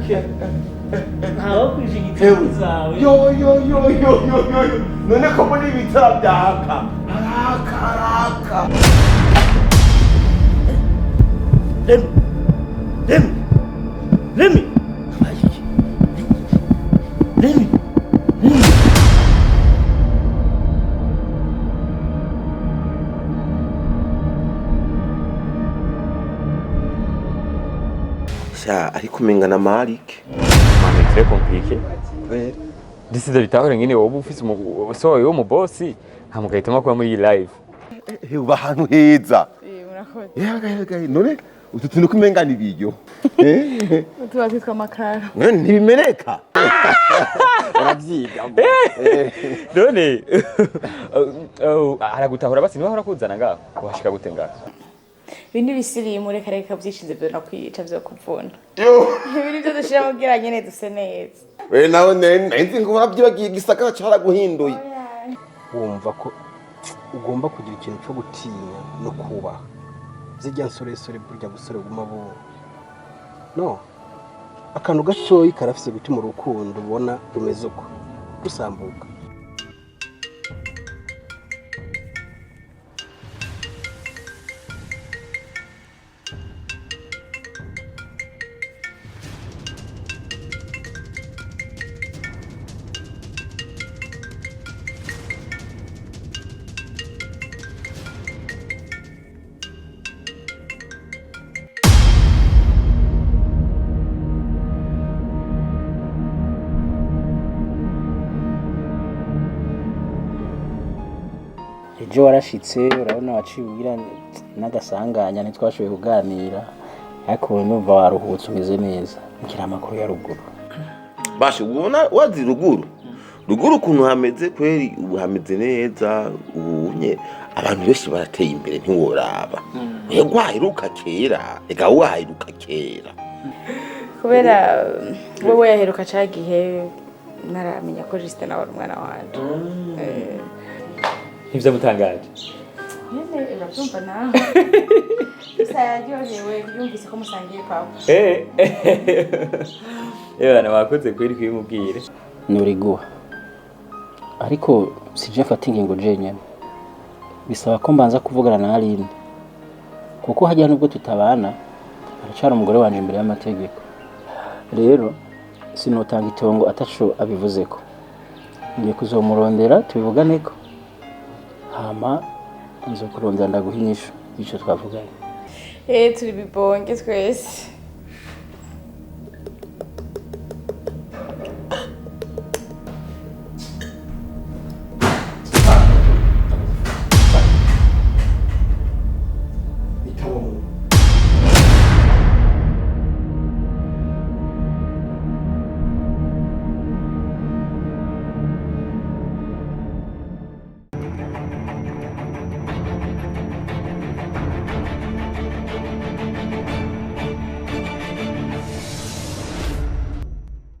Ntawo kwishigitira Hewe. zawe. Yo yo yo yo yo yo yo. None ko muri ibitara byaka. Araka araka. Remy, Remy, Remy, habaye iki? Remy, Remy. Sha ariko umenga na Malik. Mane très compliqué. Disi bitahore ngene wowe ufise so wowe mu boss hama ugahitamo kuba muri iyi live. He uba ahantu heza. Murakoze. Yaga yaga none utu tuntu kumenga ni ibiryo. Eh? Tuba twitwa amakara. None ntibimeneka. Uravyiga. None aragutahura basi niwe ahora akuzana ngaho washika gute ngaho? Ibi ni ibisirimu, reka reka byishinze byo nakwica byo kuvuna. Yo. Ibi ni byo dushiramo kugira nyene duse neza. We nawe nzi ngo uravyibagiye igisagara caraguhinduye. Wumva ko ugomba kugira ikintu cyo gutinya no kubaha zijya nsoresore, burya busore buguma bu no akantu gatoyi karafise gutuma urukundo ubona rumeze uko rusambuka. Ejo warashitse, urabona waciye ugira n'agasanganya, ntitwashoboye kuganira, ariko ubu numva waruhutse, umeze neza. Ngira amakuru ya ruguru. Basha ubona wazi ruguru. Ruguru ukuntu hameze kweri, ubu hameze neza, ubu nye abantu benshi barateye imbere ntiworaba. Yego waheruka kera, ega waheruka kera. Kubera wowe yaheruka ca gihe naramenya ko Justin nawe ari umwana wanje. Ntivyamutangaje? Nyene urabyumva nawe. Gusa yaryohewe yumvise ko musangiye papa. Eh. Bana wakoze kweri kubimubwira. Nuriguha, ariko sije mfata ingingo jenyene, bisaba ko mbanza kuvugana na Aline, kuko hajya nubwo tutabana aracara umugore wanje imbere y'amategeko. Rero sinotanga itongo ataco abivuzeko. Ngiye kuzomurondera tubivuganeko, hama nzokurondera ndaguha inyishu y'ico twavuganye. Eh, turi bibonge twese.